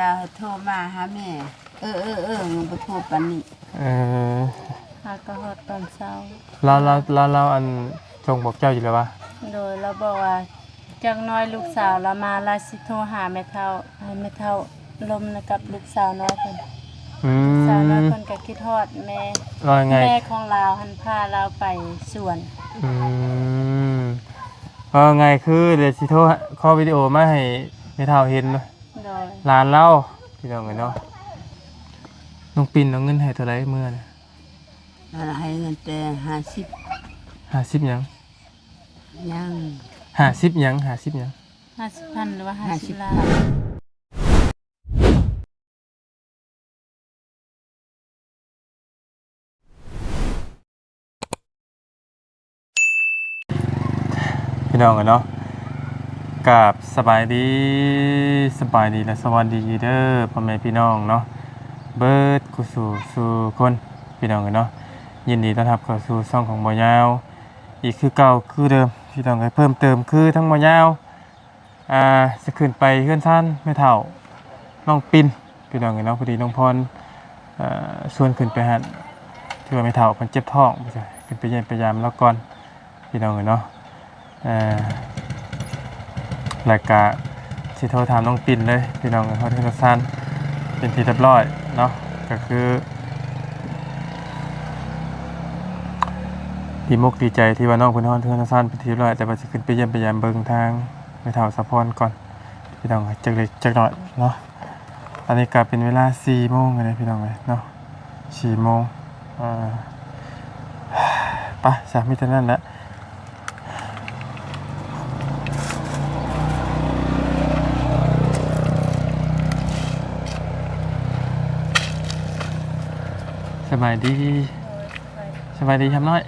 ລາວໂທມາຫາແມ່ ເອີໆໆ ຍັງບໍ່ໂທປານນີ້. ເອີ ຫາກໍຮອດຕອນເຊົ້າ. ລາວ ລາວ ລາວ ລາວ ອັນ ສົ່ງບອກເຈົ້າຢູ່ແລ້ວວ່າ? ໂດຍ ລາວບອກວ່າ ຈັກໜ້ອຍລູກສາວລາວມາ ລາວຊິໂທຫາແມ່ເຖົ້າ ໃຫ້ແມ່ເຖົ້າລົມນຳກັບລູກສາວນ້ອຍເພິ່ນ. ອືມ ສາວນ້ອຍເພິ່ນກໍຄິດຮອດແມ່ ວ່າໄງ ແມ່ຂອງລາວຫັ້ນພາລາວໄປສວນ. ອືມ ວ່າໄງ ຄືດຽວຊິໂທ ຂໍວິດີໂອມາໃຫ້ແມ່ເຖົ້າເຫັນ. ໂດຍ ຫຼານລາວ ພີ່ນ້ອງເອີຍເນາະ. ນ້ອງປິນເອົາເງິນໃຫ້ເທົ່າໃດມື້ນະ? ລາວໃຫ້ເງິນແຕ່ຫ້າສິບ. ຫ້າສິບຫຍັງ? ຍັງ ຫ້າສິບຫຍັງ? ຫ້າສິບຫຍັງ? ຫ້າສິບພັນ ຫຼືວ່າຫ້າສິບລ້ານ? ພີ່ນ້ອງເອີຍເນາະ ກາບສະບາຍດີ ສະບາຍດີ ແລະ ສະຫວັດດີເດີ ພໍ່ແມ່ພີ່ນ້ອງເນາະ ເບິດຄູ່ສູ່ສູ່ຄົນ ພີ່ນ້ອງເອີຍເນາະ. ຍິນດີຕ້ອນຮັບເຂົ້າສູ່ຊ່ອງຂອງບ່າວຍາວ ອີກຄືເກົ່າຄືເດີມ ພີ່ນ້ອງເອີຍ. ເພີ່ມເຕີມຄືທາງບ່າວຍາວ ອ່າ ຊິຂຶ້ນໄປເຮືອນຊານແມ່ເຖົ້ານ້ອງປິນ ພີ່ນ້ອງເອີຍເນາະ. ພໍດີນ້ອງພອນ ເອີ ຊວນຂຶ້ນໄປຫັ້ນ ຖືວ່າແມ່ເຖົ້າເພິ່ນເຈັບທ້ອງ ວ່າຊັ້ນ ຂຶ້ນໄປຢ້ຽມໄປຢາມລາວກ່ອນ ພີ່ນ້ອງເອີຍເນາະ. ເອີ ແລ້ວກະຊິໂທຖາມນ້ອງປິນເລີຍ ພີ່ນ້ອງເອີຍ ຮອດເຮືອນຮອດຊານເປັນທີ່ຮຽບຮ້ອຍເນາະ. ກໍຄື ດີມົກດີໃຈທີ່ວ່ານ້ອງເພິ່ນຮອດເຮືອນຮອດຊານເປັນທີ່ຮຽບຮ້ອຍ ແຕ່ວ່າຊິຂຶ້ນໄປຢ້ຽມໄປຢາມເບິ່ງທາງແມ່ເຖົ້າສາວພອນກ່ອນ ພີ່ນ້ອງ ຈັກເລັກຈັກນ້ອຍເນາະ. ອັນນີ້ກໍເປັນເວລາສີ່ໂມງແລ້ວ ພີ່ນ້ອງເອີຍເນາະ ສີ່ໂມງ. ເອີ ໄປຊະ ມີແຕ່ນັ້ນແຫຼະ. ສະບາຍດີ ໂດຍ ສະບາຍດີ ສະບາຍດີ ຫຳນ້ອຍ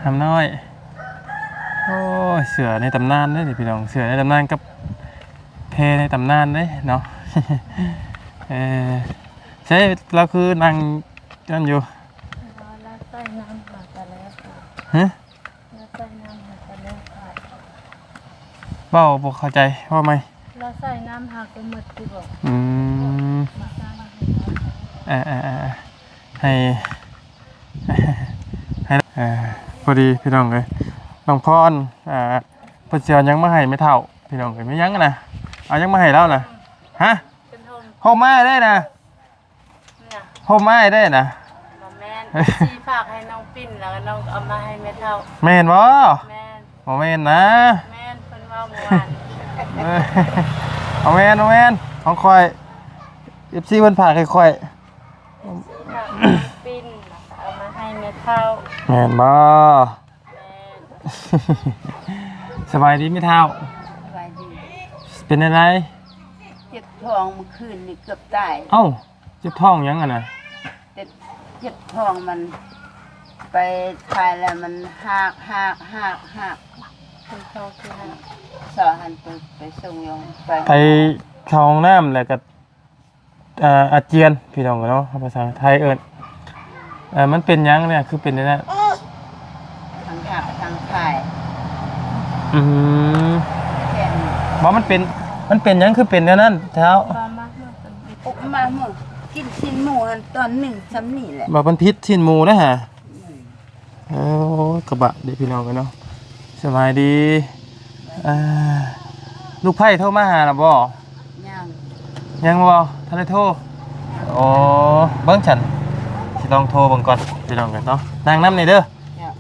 ຫຳນ້ອຍ. ໂອ້ຍ ເສືອໃນຕຳນານເດ້ນີ້ ພີ່ນ້ອງ ເສືອໃນຕຳນານກັບແພໃນຕຳນານເດ້ເນາະ. ເອີ ໃສ ລາວຄືນັ່ງນັ້ນຢູ່? ລາວໃສ່ນ້ຳຫາກະແລ້ວ. ຮະ? ລາວໃສ່ນ້ຳຫາກະແລ້ວ. ເວົ້າບໍ່ເຂົ້າໃຈ ເວົ້າໃໝ່. ລາວໃສ່ນ້ຳຫາກະໝົດຕິບໍ? ອືມ ເອີໆໆ ໃຫ້ ໃຫ້ ເອີ ພໍດີພີ່ນ້ອງເອີຍ ນ້ອງພອນ ອ່າ ເພິ່ນຊິເອົາຫຍັງມາໃຫ້ແມ່ເຖົ້າ ພີ່ນ້ອງເອີຍ. ມີຫຍັງນະ? ເອົາຫຍັງມາໃຫ້ລາວນະ? ຮະ? ເປັນຮົ່ມ ຮົ່ມອ້າຍເດ້ນະ ນະ ຮົ່ມອ້າຍເດ້ນະ? ບໍ່ແມ່ນ ເອີ ຊີຝາກໃຫ້ນ້ອງປິ້ນ ແລ້ວນ້ອງເອົາມາໃຫ້ແມ່ເຖົ້າ. ແມ່ນບໍ່? ແມ່ນ ບໍ່ແມ່ນນະ? ແມ່ນ ເພິ່ນເວົ້າເມື່ອວານ. ເອີ ບໍ່ແມ່ນ ບໍ່ແມ່ນ ຂອງຂ້ອຍ ເອັຟຊີ ເພິ່ນຝາກໃຫ້ຂ້ອຍ. ເອັຟຊີຝາກໃຫ້ນ້ອງປິ້ນ ເອົາມາໃຫ້ແມ່ເຖົ້າ. ແມ່ນບໍ່? ແມ່ນ. ສະບາຍດີແມ່ເຖົ້າ. ສະບາຍດີ. ເປັນແນວໃດ? ເຈັບທ້ອງ ມື້ຄືນນີ້ເກືອບຕາຍ. ເອົ້າ ເຈັບທ້ອງຫຍັງຫັ້ນນະ? ເຈັບ ເຈັບທ້ອງ ມັນໄປຖ່າຍແລ້ວມັນຮາກ ຮາກ ຮາກ ຮາກ. ເປັນທ້ອງຄືຮາກ. ຊໍຫັ້ນໄປ ໄປສົ່ງໂຮງ ໄປ ໄປເຂົ້າຫ້ອງນ້ຳ ແລ້ວກໍ ອ່າ ອາຈຽນ ພີ່ນ້ອງເນາະ ພາສາໄທເອີ້ນ. ເອີ ມັນເປັນຫຍັງແນວ ຄືເປັນແນວນັ້ນ? ທັງຮາກທັງຖ່າຍ. ອືມ ແຂນ ບໍ່ ມັນເປັນ ມັນເປັນຫຍັງຄືເປັນແນວນັ້ນເຖົ້າ? ບໍ່ ມາເມື່ອ ກິນຊີ້ນໝູຫັ້ນຕອນໜຶ່ງຊ່ຳນີ້ແຫຼະ. ບໍ່ ມັນຜິດຊີ້ນໝູເດ້ຫາ. ອືມ ໂອ້ຍ ກະບະເດ້ພີ່ນ້ອງເອີຍເນາະ. ສະບາຍດີ. ເອີ ລູກໃພ້ໂທມາຫາລະບໍ່? ຍັງ ຍັງບໍ່ ທັນໄດ້ໂທ. ໂອ້ ເບິ່ງຊັ້ນ ຊິລອງໂທເບິ່ງກ່ອນພີ່ນ້ອງເອີຍເນາະ. ນັ່ງນຳນີ້ເດີ. ເຈົ້າ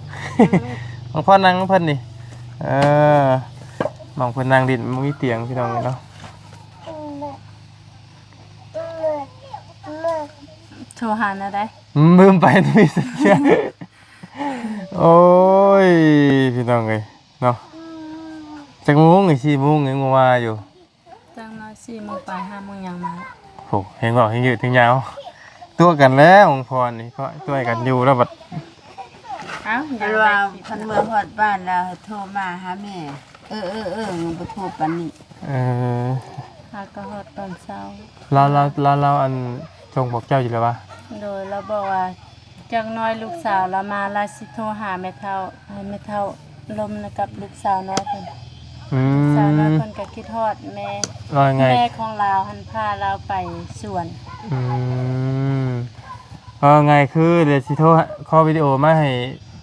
ນ້ອງພອນນັ່ງນຳເພິ່ນນີ້. ເອີ ນ້ອງເພິ່ນນັ່ງຫຼິ້ນ ບໍ່ມີຕຽງພີ່ນ້ອງເອີຍເນາະ. ໂທຫາແນວໃດ? ລືມໄປ ມີສັນຍານ. ໂອ້ຍ ພີ່ນ້ອງເອີຍເນາະ. ຈັກໂມງນີ້? ສີ່ໂມງຍັງບໍ່ມາຢູ່. ຈັກໜ້ອຍສີ່ໂມງປາຍ ຫ້າໂມງຍັງມາ. ໂຫ ແຮງເວົ້າແຮງຍືດແຮງຍາວ. ຕົວະກັນແລ້ວ ນ້ອງພອນນີ້ ຕົວະກັນຢູ່ແລ້ວບັດ. ເອົ້າ ເພິ່ນວ່າຄັນເມືອຮອດບ້ານແລ້ວໃຫ້ໂທມາຫາແມ່. ເອີໆໆ ຍັງບໍ່ໂທປານນີ້. ເອີ ຫາກໍຮອດຕອນເຊົ້າ. ລາວ ລາວ ລາວ ລາວ ອັນ ສົ່ງບອກເຈົ້າຢູ່ແລ້ວວ່າ? ໂດຍ ລາວບອກວ່າ ຈັກໜ້ອຍລູກສາວລາວມາ ລາວຊິໂທຫາແມ່ເຖົ້າ ໃຫ້ແມ່ເຖົ້າລົມນຳກັບລູກສາວນ້ອຍເພິ່ນ. ອືມ ສາວນ້ອຍເພິ່ນກໍຄິດຮອດແມ່ ວ່າໄງ ແມ່ຂອງລາວຫັ້ນພາລາວໄປສວນ. ອືມ ເວົ້າງ່າຍຄືດຽວຊິໂທຂໍວິດີໂອມາໃຫ້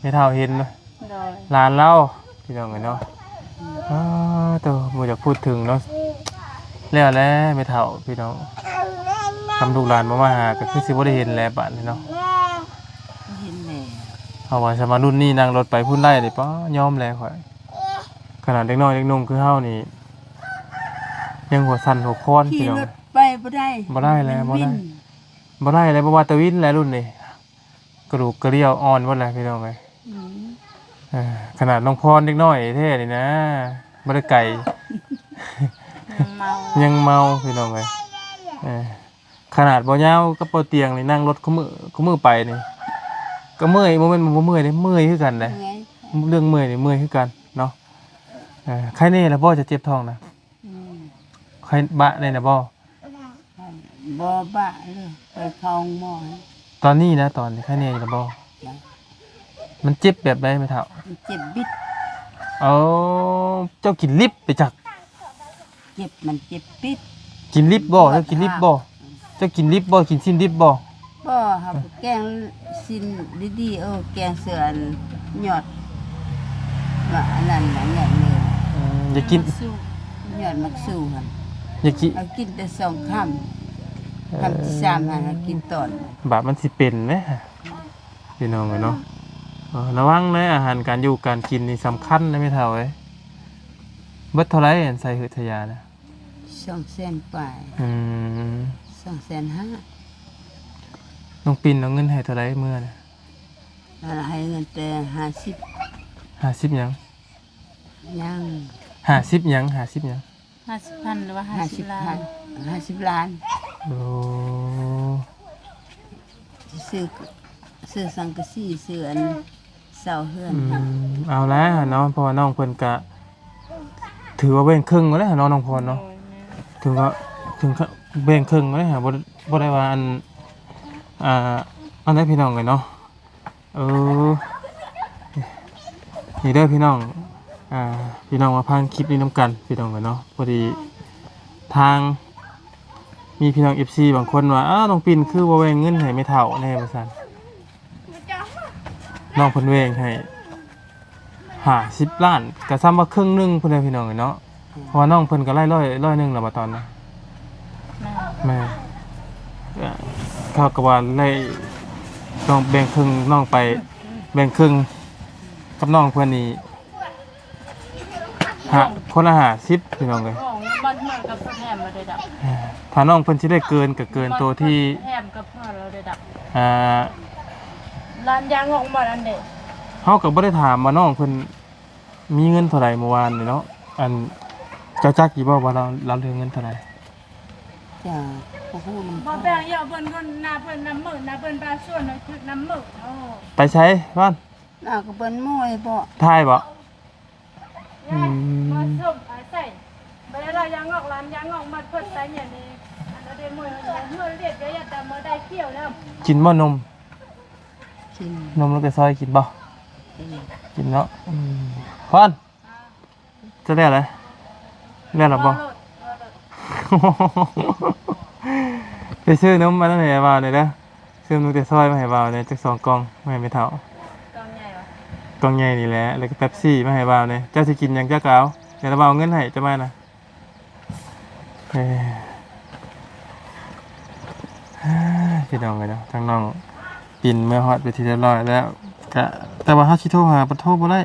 ແມ່ເຖົ້າເຫັນ ໂດຍ ຫຼານລາວ ພີ່ນ້ອງເອີຍເນາະ. ອືມ ອ້າໂຕ ບໍ່ຢາກພູດເຖິງເນາະ ແລ້ວແຫຼະແມ່ເຖົ້າ ພີ່ນ້ອງ ຄັນລູກຫຼານບໍ່ມາຫາກໍຄືຊິບໍ່ໄດ້ເຫັນແຫຼະບາດນີ້ເນາະ. ບໍ່ເຫັນແລ້ວ ເພາະວ່າສຳລັບລຸ້ນນີ້ນັ່ງລົດໄປພຸ້ນໄດ້ນີ້ ປ້າ ຍອມແລ້ວຂ້ອຍ. ຂະໜາດເດັກນ້ອຍເດັກໜຸ່ມຄືເຮົານີ້ ຍັງຫົວສັ່ນຫົວຄອນ ຂີ່ລົດໄປບໍ່ໄດ້ ພີ່ນ້ອງ ບໍ່ໄດ້ແລ້ວ ບໍ່ໄດ້ ບໍ່ໄດ້ແລ້ວ ບໍ່ວ່າແຕ່ວິນແລ້ວລຸ້ນນີ້ ກະດູກກະດ່ຽວອ່ອນໝົດແລ້ວ ພີ່ນ້ອງເອີຍ. ອືມ ເອີ ຂະໜາດນ້ອງພອນເດັກນ້ອຍແທ້ນີ້ນະ ບໍ່ໄດ້ໄກ ຍັງເມົາ ຍັງເມົາ ພີ່ນ້ອງເອີຍ. ເອີ ຂະໜາດບໍ່ຍາວກັບບໍ່ຕຽງນີ້ນັ່ງລົດຄູ່ມື້ ຄູ່ມື້ໄປນີ້ ກໍເມື່ອຍ ບໍ່ແມ່ນບໍ່ເມື່ອຍເດ້ ເມື່ອຍຄືກັນເດ້. ເມື່ອຍ ເລື່ອງເມື່ອຍນີ້ເມື່ອຍຄືກັນເນາະ. ເອີ ໄຄແນ່ລະບໍ່ ຈະເຈັບທ້ອງນະ? ອືມ ໄຄບະແນ່ລະບໍ່? ບໍ່ບະເລີຍ ໄປເຂົ້າໂຮງໝໍ. ຕອນນີ້ນະ ຕອນນີ້ໄຄແນ່ຢູ່ລະບໍ່? ຍັງ. ມັນເຈັບແບບໃດແມ່ເຖົ້າ? ມັນເຈັບບິດ. ເອົາ ເຈົ້າກິນລິບໄປຈັກ? ເຈັບ ມັນເຈັບປິດ. ກິນລິບບໍ່? ເຈົ້າກິນລິບບໍ່? ເຈົ້າກິນລິບບໍ່? ກິນຊີ້ນດິບບໍ່? ບໍ່ ເຮົາກໍແກງຊີ້ນດີໆ ເອີ ແກງເສືອອັນຍອດ ວ່າອັນນັ້ນນະ ຍອດນີ້. ອືມ ຢາກກິນ ຍອດໝາກຊູຫັ້ນ ຢາກກິນ ເຮົາກິນແຕ່ສອງຄຳ ເອີ ຄຳທີສາມຫັ້ນເຮົາກິນຕອນ. ບາດມັນຊິເປັນເດ້ ພີ່ນ້ອງເອີຍເນາະ. ເອີ ລະວັງເດີ ອາຫານການຢູ່ການກິນນີ້ສຳຄັນເດ້ແມ່ເຖົ້າເອີຍ. ເບິດເທົ່າໃດ ອັນໃສ່ຫືດໃສ່ຢານະ? ສອງແສນປາຍ. ອືມ ສອງແສນຫ້າ. ນ້ອງປິ່ນເອົາເງິນໃຫ້ເທົ່າໃດມື້ນະ? ລາວໃຫ້ເງິນແຕ່ຫ້າສິບ. ຫ້າສິບຫຍັງ? ຍັງ ຫ້າສິບຫຍັງ? ຫ້າສິບຫຍັງ? ຫ້າສິບພັນ ຫຼືວ່າຫ້າສິບລ້ານ? ຫ້າສິບພັນ ຫ້າສິບລ້ານ. ໂອ້ ຊິຊື້ ຊື້ສັງກະສີ ຊື້ອັນເສົາເຮືອນ. ອືມ ເອົາແລ້ວເນາະ ເພາະວ່ານ້ອງເພິ່ນກະຖືວ່າແບ່ງເຄິ່ງແລ້ວເນາະ ນ້ອງພອນເນາະ. ໂດຍ ແມ່ນ ເຖິງວ່າ ເຖິງແບ່ງເຄິ່ງແລ້ວ ບໍ່ ບໍ່ໄດ້ວ່າອັນ ອ່າ ອັນໃດພີ່ນ້ອງເອີຍເນາະ. ເອີ ນີ້ເດີພີ່ນ້ອງ ອ່າ ພີ່ນ້ອງມາຟັງຄລິບນີ້ນຳກັນ ພີ່ນ້ອງເອີຍເນາະ. ພໍດີທາງ ມີພີ່ນ້ອງເອັຟຊີບາງຄົນວ່າ ອ້າວ ນ້ອງປິ່ນຄືບໍ່ແບ່ງເງິນໃຫ້ແມ່ເຖົ້າແດ່ ວ່າຊັ້ນ. ນ້ອງເພິ່ນແບ່ງໃຫ້ຫ້າສິບລ້ານ ກະສ່ຳວ່າເຄິ່ງໜຶ່ງພຸ້ນແຫຼະ ພີ່ນ້ອງເອີຍເນາະ. ເພາະວ່ານ້ອງເພິ່ນກໍໄດ້ຮ້ອຍ ຮ້ອຍໜຶ່ງແລ້ວບໍ່ຕອນນີ້? ແມ່ນ ແມ່ນ. ເອີ ເຂົາກໍວ່າໄດ້ ຕ້ອງແບ່ງເຄິ່ງນ້ອງໄປ ແບ່ງເຄິ່ງກັບນ້ອງເພິ່ນນີ້ ຫ້າ ຄົນລະຫ້າສິບ ພີ່ນ້ອງເອີຍ. ໂອ້ຍ ບ້ານເຮືອນກັບສະແຖມບໍ່ໄດ້ດອກ. ຖ້ານ້ອງເພິ່ນຊິໄດ້ເກີນກໍເກີນໂຕທີ່ ແຖມກັບເຮືອນລາວໄດ້ດອກ. ອ່າ ຮ້ານຢາງອກໝົດອັນເດ. ເຮົາກໍບໍ່ໄດ້ຖາມວ່ານ້ອງເພິ່ນ ມີເງິນເທົ່າໃດມື້ວານນີ້ເນາະ. ອັນ ເຈົ້າຈັກຢູ່ບໍ່ວ່າລາວ ລາວເຫຼືອເງິນເທົ່າໃດ? ຈ້າ ບໍ່ຮູ້ນຳ. ບໍ່ແບ່ງເຍາະເພິ່ນ ເພິ່ນໜ້າເພິ່ນນຳມື້ ໜ້າເພິ່ນບາງສ່ວນນະຖືກນຳມື້. ໂອ້ ໄປໃສບ້ານ? ໜ້າກໍເພິ່ນໂມຍບໍ່ ຖ່າຍບໍ່? ອືມ ມາສົ່ງອາໄສ ບໍ່ໄດ້ລາຍຢາງອກ ລານຢາງອກໝົດ ເພິ່ນໄປຫຍັງນີ້ ອັນເດໂມຍເມື່ອລຽດໄດ້ ຢາກຈະມາໄດ້ກ່ຽວແລ້ວ. ກິນບໍ່ນົມ? ກິນ ນົມລູກແກະຊອຍກິນບໍ່? ກິນ ກິນເນາະ. ອືມ ພອນ ຈະແລ້ວແຫຼະ ແລ້ວລະບໍ່? ໄປຊື້ນົມອັນນັ້ນໃຫ້ບ່າວແດ່ເດີ ຊື້ນົມລູກແກະຊອຍມາໃຫ້ບ່າວແດ່ຈັກສອງກ່ອງ ມາໃຫ້ແມ່ເຖົ້າ. ກ່ອງໃຫຍ່ຫວາ? ກ່ອງໃຫຍ່ນີ້ແຫຼະ ແລ້ວກໍເປັບຊີມາໃຫ້ບ່າວແດ່. ເຈົ້າຊິກິນຫຍັງເຈົ້າກໍເອົາ ແລ້ວບ່າວເອົາເງິນໃຫ້ເຈົ້າມານະ. ເອີ ພີ່ນ້ອງເອີຍເນາະ ທາງນ້ອງປິ່ນເມືອຮອດເປັນທີ່ຮຽບຮ້ອຍແລ້ວ ກະ ແຕ່ວ່າເຮົາຊິໂທຫາ ມັນໂທບໍ່ໄດ້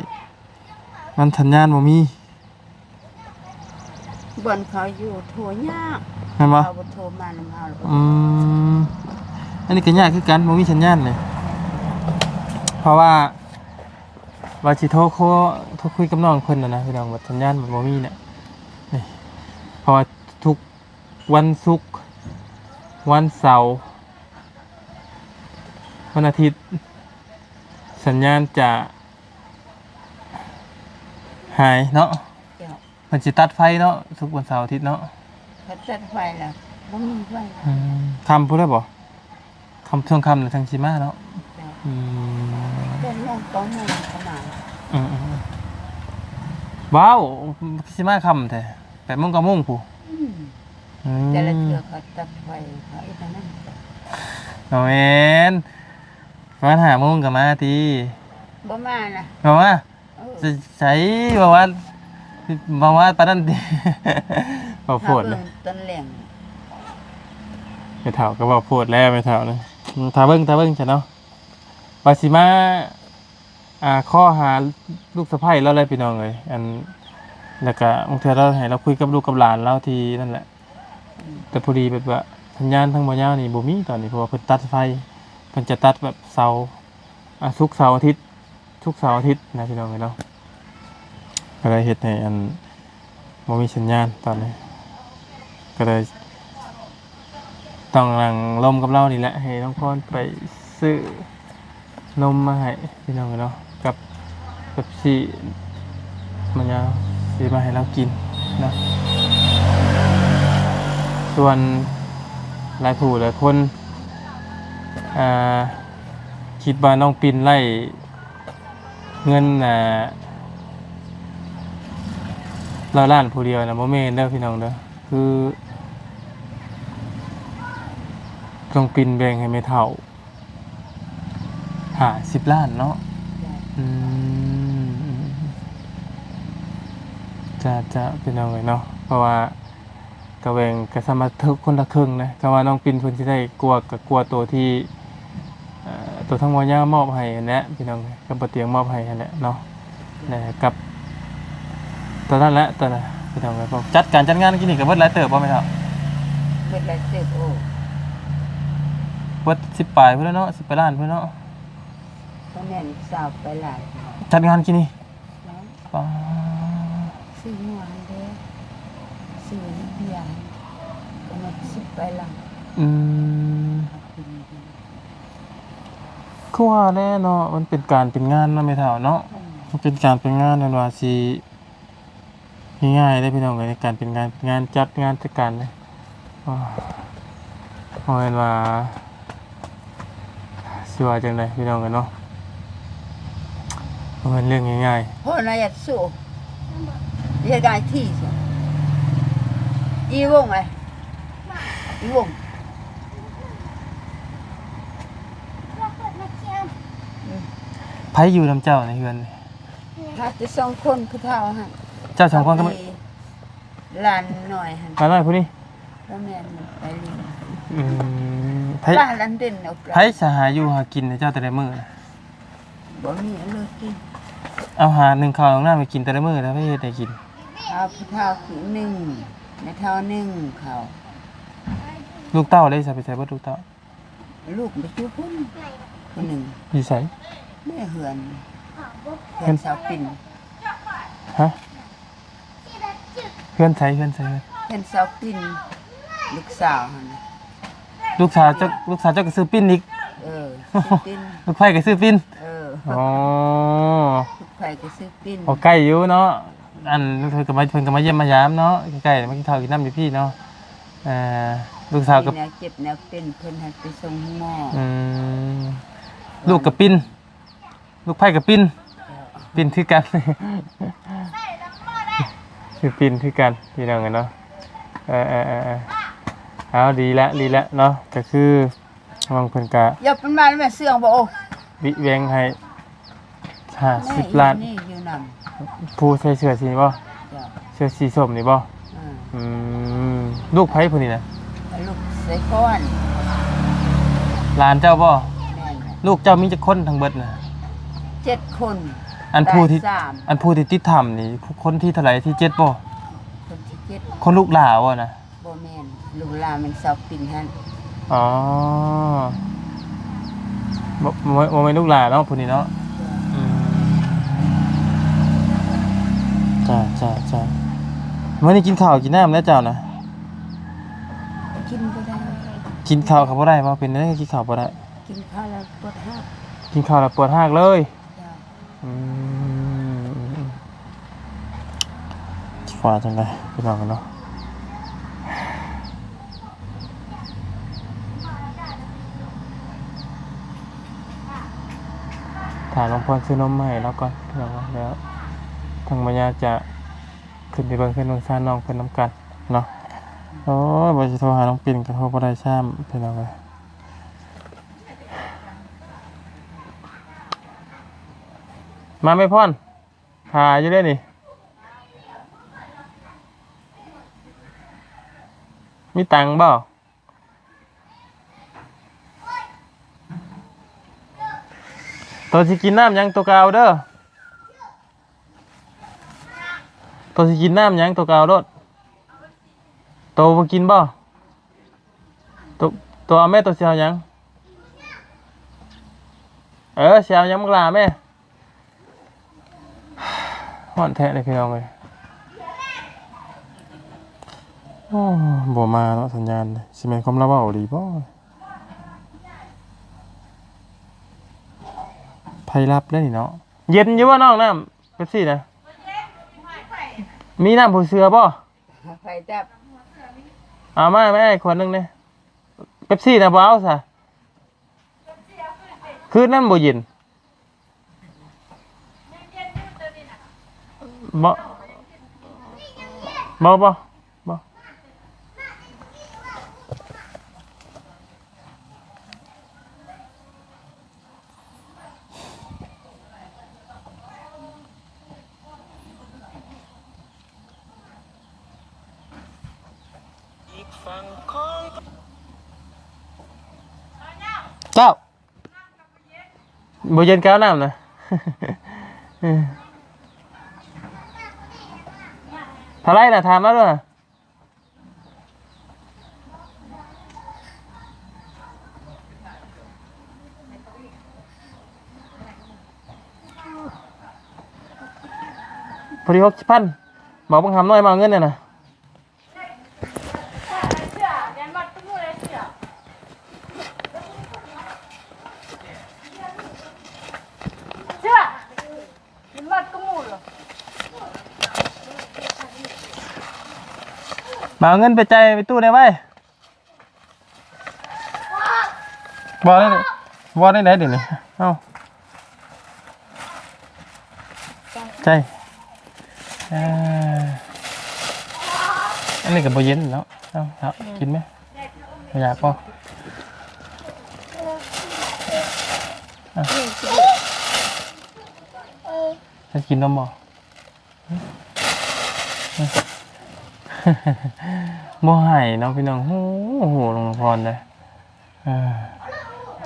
ມັນສັນຍານບໍ່ມີ. ບ່ອນເຂົາຢູ່ໂທຍາກ ແມ່ນບໍ່? ເຂົາບໍ່ໂທມານຳເຮົາ. ອືມ ອັນນີ້ກໍຍາກຄືກັນ ບໍ່ມີສັນຍານເລີຍ ເພາະວ່າ ວ່າຊິໂທ ໂທ ໂທຄຸຍກັບນ້ອງເພິ່ນນະນະ ພີ່ນ້ອງ ວ່າສັນຍານມັນບໍ່ມີນະ. ນີ້ ເພາະວ່າທຸກວັນສຸກ ວັນເສົາ ວັນອາທິດ ສັນຍານຈະຫາຍເນາະ. ເຈົ້າ ເພິ່ນຊິຕັດໄຟເນາະ ສຸກ ວັນເສົາ ອາທິດເນາະ. ເພິ່ນຕັດໄຟແລ້ວ ບໍ່ມີໄຟ. ອືມ ຄ່ຳພຸ້ນແລ້ວບໍ່? ຄ່ຳ ຊ່ວງຄ່ຳນະຈັ່ງຊິມາເນາະ. ເຈົ້າ ອືມ ເປັນໂມງ ເກົ້າໂມງກໍມາ. ອືມ ອືມ ອືມ. ວ້າວ ຄືຊິມາຄ່ຳແທ້ ແປດໂມງ ເກົ້າໂມງພຸ້ນ. ອືມ ອືມ ແຕ່ລະເທື່ອເຂົາຕັດໄຟ ເຂົາເຮັດອັນນັ້ນ. ບໍ່ແມ່ນ ປະມານຫ້າໂມງກໍມາຕິ. ບໍ່ມານະ ບໍ່ມາ. ເອີ ໃສ ໃສ ບໍ່ວ່າ ບໍ່ວ່າປານນັ້ນຕິ. ບໍ່ໂພດເລີຍ ຖ້າເບິ່ງຕອນແລງ. ແມ່ເຖົ້າກໍເວົ້າໂພດແລ້ວ ແມ່ເຖົ້ານະ. ອືມ ຖ້າເບິ່ງ ຖ້າເບິ່ງຊະເນາະ ວ່າຊິມາ ອ່າ ຂໍຫາລູກສະໃພ້ລາວແຫຼະ ພີ່ນ້ອງເອີຍ. ອັນ ແລ້ວກະບາງເທື່ອລາວໃຫ້ລາວຄຸຍກັບລູກກັບຫຼານລາວທີ່ນັ້ນແຫຼະ. ອືມ ແຕ່ພໍດີແບບວ່າສັນຍານທາງບໍ່ຍາວນີ້ບໍ່ມີຕອນນີ້ ເພາະວ່າເພິ່ນຕັດໄຟ ເພິ່ນຈະຕັດແບບເສົາ ອາ ສຸກເສົາອາທິດ ສຸກເສົາອາທິດນະ ພີ່ນ້ອງເອີຍເນາະ. ກໍເລີຍເຮັດໃຫ້ອັນ ບໍ່ມີສັນຍານຕອນນີ້ ກໍເລີຍຕ້ອງນັ່ງລົມກັບລາວນີ້ແຫຼະ ໃຫ້ນ້ອງພອນໄປຊື້ນົມມາໃຫ້ພີ່ນ້ອງເນາະ ກັບເປັບຊີ ມັນຍາວຊິມາໃຫ້ລາວກິນເນາະ. ສ່ວນຫຼາຍຜູ້ຫຼາຍຄົນ ອ່າ ຄິດວ່ານ້ອງປິນໄລ່ ເງິນ ອ່າ ຮ້ອຍລ້ານຜູ້ດຽວນະ ບໍ່ແມ່ນເດີພີ່ນ້ອງເດີ. ຄືນ້ອງປິນແບ່ງໃຫ້ແມ່ເຖົ້າຫ້າສິບລ້ານເນາະ. ອືມ ຈ້າໆ ພີ່ນ້ອງເອີຍເນາະ ເພາະວ່າ ກະແບ່ງ ກະສາມາດເທິກຄົນລະເຄິ່ງນະ. ຄຳວ່ານ້ອງປິນເພິ່ນຊິໄດ້ກວ່າ ກະກວ່າໂຕທີ່ ເອີ ໂຕທາງໝໍຍາມອບໃຫ້ຫັ້ນແຫຼະພີ່ນ້ອງ ກັບບໍ່ຕຽງມອບໃຫ້ຫັ້ນແຫຼະເນາະ. ແລະກັບຕອນນັ້ນແຫຼະ ຕອນນັ້ນພີ່ນ້ອງ ຈັດການຈັດງານກີ້ນີ້ກະເບິດຫຼາຍເຕີບບໍ່ແມ່ເຖົ້າ? ເບິດຫຼາຍເຕີບ. ໂອ້ ເບິດສິບປາຍພຸ້ນແຫຼະເນາະ ສິບປາຍລ້ານພຸ້ນເນາະ. ບໍ່ແມ່ນ ຊາວປາຍລ້ານ. ຈັດງານກີ້ນີ້ ປາ ຊື້ຫົວຫັ້ນເດ້ ຊື້ເບຍຫັ້ນ ປະມານສິບປາຍຫຼັງ. ອືມ ຄືວ່າແຫຼະເນາະ ມັນເປັນການເປັນງານເນາະແມ່ເຖົ້າເນາະ. ອືມ ມັນເປັນການເປັນງານ ແມ່ນວ່າຊິງ່າຍໆເດ້ພີ່ນ້ອງເອີຍ ໃນການເປັນງານ ເປັນງານຈັດງານຈັດການເດ້. ອໍ ບໍ່ແມ່ນວ່າ ຊິວ່າຈັ່ງໃດພີ່ນ້ອງເອີຍເນາະ ບໍ່ແມ່ນເລື່ອງງ່າຍໆ. ໂອ້ ນາຍາດສູ້ ເຮັດກາຍທີ່ ອີວົງໄອ ອີວົງ. ໃຜຢູ່ນຳເຈົ້າໃນເຮືອນ? ຫາແຕ່ສອງຄົນ ຜູ້ເຖົ້າຫັ້ນ ເຈົ້າສອງຄົນກັບຫຼານນ້ອຍຫັ້ນ. ຫຼານນ້ອຍຜູ້ນີ້? ບໍ່ແມ່ນ ໄປຫຼິ້ນ. ອືມ ໃຜ ຫຼານເດັ່ນອອກ ໃຜສະຫາຢູ່ຫາກິນໃຫ້ເຈົ້າແຕ່ລະມື້ນະ? ບໍ່ມີອັນເລີຍກິນ. ເອົາຫາໜຶ້ງເຂົ້າໜຶ້ງນ້ຳໃຫ້ກິນແຕ່ລະມື້ ແລ້ວໃຜເຮັດໃຫ້ກິນ? ເອົາຜູ້ເຖົ້າໜຶ້ງ ແມ່ເຖົ້າໜຶ້ງເຂົ້າ. ລູກເຕົ້າເດ້ ໃສໄປໃສເບິດລູກເຕົ້າ? ລູກໄປຢູ່ພຸ້ນ ຜູ້ໜຶ່ງ. ຢູ່ໃສ? ໃນເຮືອນ ເຮືອນສາວປິນ. ຮະ? ເຮືອນໃສ? ເຮືອນໃສ? ເຮືອນສາວປິນ ລູກສາວຫັ້ນນະ. ລູກສາວເຈົ້າ ລູກສາວເຈົ້າກໍຊື່ປິນອີກ? ເອີ ຊື່ປິນ. ລູກໃພ້ກໍຊື່ປິນ? ເອີ. ອໍ ລູກໃພ້ກໍຊື່ປິນ. ໂອ້ ໃກ້ຢູ່ເນາະ. ອັນ ເພິ່ນກໍມາ ເພິ່ນກໍມາຢ້ຽມມາຢາມເນາະ ໃກ້ໆ ມາກິນເຂົ້າກິນນ້ຳຢູ່ພີ້ເນາະ. ເອີ ລູກສາວກໍແນວເຈັບແນວເປັນ ເພິ່ນໃຫ້ໄປສົ່ງໂຮງໝໍ. ອືມ ລູກກໍປິນ ລູກໃພ້ກໍປິ່ນ ເຈົ້າ ປິ່ນຄືກັນ ຊື່ປິ່ນຄືກັນ ພີ່ນ້ອງເອີຍເນາະ. ເອີ ເອີ ເອີ ເອີ ເອົາ ດີແລ້ວ ດີແລ້ວເນາະ. ກໍຄືນ້ອງເພິ່ນກະ ຢ່າເປັນມາແມ່ເຊື່ອງບໍ່ ໂອ້ ວິແວງໃຫ້ຫ້າສິບລ້ານ. ນີ້ຢູ່ນຳ ຜູ້ໃສ່ເສື້ອສີນີ້ບໍ່? ເຈົ້າ ເສື້ອສີສົ້ມນີ້ບໍ່? ອືມ ອືມ ລູກໃຜຜູ້ນີ້ນະ? ລູກໄຊຄອນ. ຫຼານເຈົ້າບໍ່? ແມ່ນແຫຼະ. ລູກເຈົ້າມີຈັກຄົນທັງເບິດນະ? ເຈັດຄົນ. ອັນຜູ້ທີ່ ຕາຍສາມ. ອັນຜູ້ທີ່ຕິດຖ້ຳນີ້ ຄົນທີເທົ່າໃດ? ທີເຈັດບໍ່? ຄົນທີເຈັດ. ຄົນລູກຫຼ້າບໍ່ນະ? ບໍ່ແມ່ນ ລູກຫຼ້າແມ່ນສາວປິ່ນຫັ້ນ. ອໍ ບໍ່ ບໍ່ ບໍ່ແມ່ນລູກຫຼ້າເນາະ ຜູ້ນີ້ເນາະ. ເຈົ້າ ອືມ ຈ້າ ຈ້າ ຈ້າ. ມື້ນີ້ກິນເຂົ້າກິນນ້ຳແລ້ວເຈົ້ານະ? ກິນບໍ່ໄດ້. ກິນເຂົ້າກໍບໍ່ໄດ້ບໍ່? ເປັນຫຍັງກິນເຂົ້າບໍ່ໄດ້? ກິນເຂົ້າແລ້ວປວດຮາກ. ກິນເຂົ້າແລ້ວປວດຮາກເລີຍ? ເຈົ້າ. ອືມ ຊິວ່າຈັ່ງໃດພີ່ນ້ອງເນາະ. ຖ້ານ້ອງພອນຊື້ນົມມາໃຫ້ລາວກ່ອນພີ່ນ້ອງເນາະ ແລ້ວທາງບັນຍາຈະ ຂຶ້ນໄປເບິ່ງເຮືອນເບິ່ງຊານນ້ອງເພິ່ນນຳກັນເນາະ. ໂອ້ຍ ວ່າຊິໂທຫານ້ອງປິ່ນກໍໂທບໍ່ໄດ້ຊ້ຳ ພີ່ນ້ອງເອີຍ. ມາແມ່ພອນ ຖ້າຢູ່ເດ້ນີ້ ມີຕັງບໍ່? ໂຕຊິກິນນ້ຳຫຍັງ ໂຕກໍເອົາເດີ້. ໂຕຊິກິນນ້ຳຫຍັງ ໂຕກໍເອົາໂລດ. ໂຕບໍ່ກິນບໍ່? ໂຕ ໂຕເອົາແມ່ ໂຕຊິເອົາຫຍັງ? ເອີ ຊິເອົາຫຍັງບັກຫຼ້າແມ່. ຮ້ອນແທ້ເດ້ພີ່ນ້ອງເອີຍ. ໂອ້ ບໍ່ມາເນາະ ສັນຍານ. ຊິແມ່ນຄວາມລາວເວົ້າອີ່ຫຼີບໍ່? ໄພລັບເດ້ນີ້ເນາະ. ເຢັນຢູ່ບໍ່ນ້ອງ ນ້ຳເປັບຊີນະ? ມີນ້ຳຜູ້ເສືອບໍ່? ໄຟດັບ. ເອົາມາ ມາໃຫ້ຂວດໜຶ່ງເດ້. ເປັບຊີນະບໍ່ເອົາຊະ? ຄືນນັ້ນບໍ່ເຢັນ. ບໍ່ ບໍ່ ບໍ່ ບໍ່. ເຈົ້າ ບໍ່ເຢັນແກ້ວນ້ຳນະ. ເທົ່າໃດນະ? ຖາມລາວເດີ້. ພໍດີຫົກສິບພັນ. ບອກບັກຫຳນ້ອຍມາເອົາເງິນແດ່ນະ. ມາເອົາເງິນໄປຈ່າຍໄປຕູ້ແດ່ໄວ. ບໍ່ໄດ້ ບໍ່ໄດ້ໄດ໋ດຽວນີ້. ເອົ້າ ໃຈ ເອີ ອັນນີ້ກໍບໍ່ເຢັນເນາະ. ເອົາ ເອົາ ກິນໄໝ? ບໍ່ຢາກບໍ່? ເອົາ ຈະກິນນົມບໍ່? ບໍ່ໃຫ້ເນາະພີ່ນ້ອງ. ໂຫ ໂຫ ລົງນະຄອນເດ້. ເອີ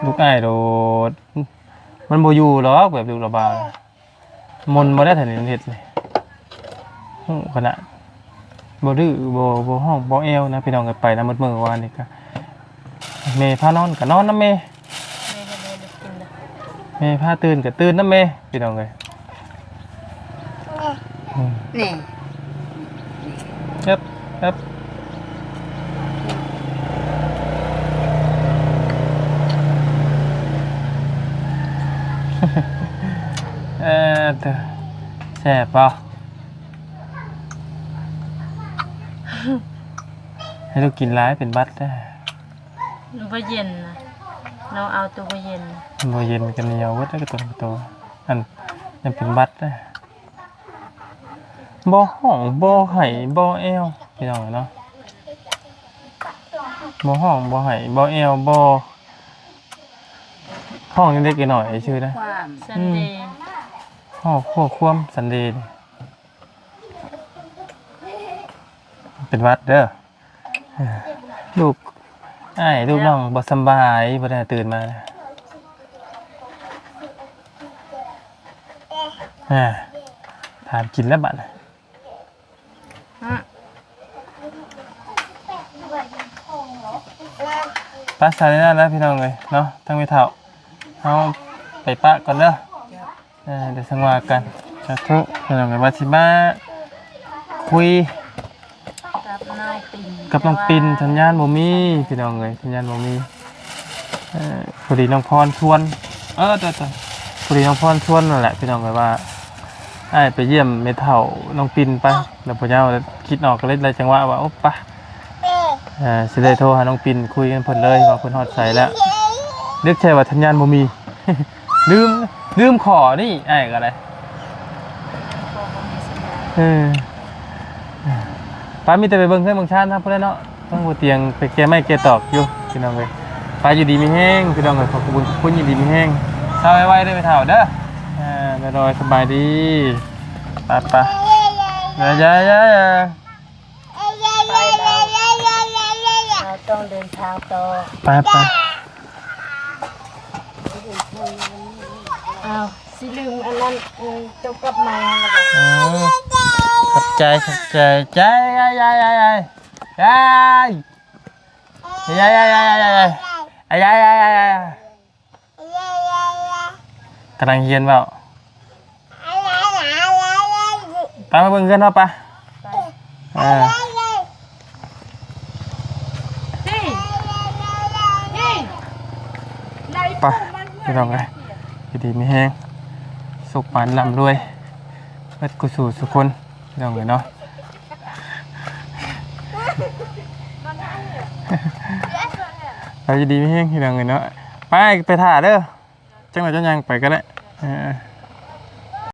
ລູກອ້າຍໂດດ ມັນບໍ່ຢູ່ດອກ ແບບລູກລະບາຍ ມົນບໍ່ໄດ້ ຖ້ານີ້ມັນເຮັດນີ້. ໂຫ ຂະໜາດບໍ່ດື້ ບໍ່ ບໍ່ຮ້ອງ ບໍ່ແອວນະພີ່ນ້ອງເອີຍ. ໄປນຳໝົດມື້ວານນີ້ກະ ແມ່ພານອນກະນອນນຳແມ່. ແມ່ເຮັດໃຫ້ໄດ້ກິນເດີ ແມ່ພາຕື່ນກໍຕື່ນນຳແມ່ ພີ່ນ້ອງເອີຍ. ອືມ ນີ້ ເອີບ ເອີບ ເອີ ແຊບບໍ່? ໃຫ້ລູກກິນຫຼາຍເປັນຫວັດເດີ້. ບໍ່ເຢັນນະ ນ້ອງເອົາໂຕບໍ່ເຢັນ. ບໍ່ເຢັນກໍໜຽວເບິດແລ້ວ ກະໂຕ ກະໂຕ ອັນ ຍັງເປັນຫວັດເດີ້. ບໍ່ຮ້ອງ ບໍ່ໄຫ້ ບໍ່ແອວ ພີ່ນ້ອງເນາະ. ບໍ່ຮ້ອງ ບໍ່ໄຫ້ ບໍ່ແອວ ບໍ່ ຮ້ອງເລັກໆນ້ອຍໆຊື່ນະ. ຄວາມ ອືມ ສັນເດ ຮ້ອງຄວບຄວາມສັນເດ. ເປັນຫວັດເດີ ລູກອ້າຍ ລູກນ້ອງບໍ່ສຳບາຍ ບໍ່ໄດ້ຕື່ນມາ. ອ່າ ຖາມກິນແລ້ວບັດ ອືມ ໄປ ຊັ້ນນັ້ນແຫຼະພີ່ນ້ອງເອີຍເນາະ ທາງແມ່ເຖົ້າ ເຮົາໄປປະກ່ອນເດີ. ເອີ ດຽວຈັ່ງວ່າກັນ ສາທຸ ພີ່ນ້ອງເອີຍ ວ່າຊິມາຄຸຍ ກັບນ້ອງປິນ ກັບນ້ອງປິນ ແຕ່ວ່າ ສັນຍານບໍ່ມີ ພີ່ນ້ອງເອີຍ ສັນຍານບໍ່ມີ. ເອີ ພໍດີນ້ອງພອນຊວນ ເອີ ໂຕ ໂຕ ພໍດີນ້ອງພອນຊວນນັ້ນແຫຼະ ພີ່ນ້ອງເອີຍ ວ່າອ້າຍໄປຢ້ຽມແມ່ເຖົ້ານ້ອງປິນໄປ ແລ້ວພໍ່ເຍົາຄິດອອກ ກໍເລີຍໄດ້ຈັງຫວະວ່າ ໂອ້ ປະ ເອີ ຊິໄດ້ໂທຫານ້ອງປິນຄຸຍນຳເພິ່ນເລີຍ ວ່າເພິ່ນຮອດໃສແລ້ວ. ນຶກໃສ່ວ່າສັນຍານບໍ່ມີ ລືມ ລືມຂໍນີ້ ອ້າຍກໍໄດ້ ເອີ ບໍ່ມີສັນຍານ ເອີ ເອີ ໄປ ມີແຕ່ໄປເບິ່ງເຮືອນເບິ່ງຊານເຮົາພຸ້ນແຫຼະເນາະ. ທາງບໍ່ຕຽງໄປແກ່ໄມ້ແກ່ຕອກຢູ່ ພີ່ນ້ອງເອີຍ. ໄປ ຢູ່ດີມີແຮງ ພີ່ນ້ອງເອີຍ. ຂອບຄຸນ ຂອບຄຸນ ຢູ່ດີມີແຮງ ເຊົາໄວໆເດີ ແມ່ເຖົ້າເດີ. ເອີ ໂດຍ ສະບາຍດີ. ໄປໆ ຢ່າໆ ເຮົາຕ້ອງເດີນທາງຕໍ່ ໄປໆ. ອ້າວ ຊິລືມອັນນັ້ນ ອືມ ເຈົ້າກັບມາແລ້ວບໍ່? ເອີ ຂອບໃຈ ຂອບໃຈ ໃຈ ຍາຍ ຍາຍ ຍາຍ ຍາຍ ກຳລັງຮຽນເວົ້າ. ໄປ ມາເບິ່ງເຮືອນເຮົາ ໄປ ເອີ ໄປ ພີ່ນ້ອງເອີຍ. ຢູ່ດີມີແຮງ ສຸກໝານລ່ຳລວຍ ເບິດກູສູ່ສູ່ຄົນ ພີ່ນ້ອງເອີຍເນາະ. ໄປ ຢູ່ດີມີແຮງ ພີ່ນ້ອງເອີຍເນາະ. ໄປ ໄປຖ້າເດີ ຈັ່ງໃດເຈົ້າຍ່າງໄປກໍໄດ້ ເອີ.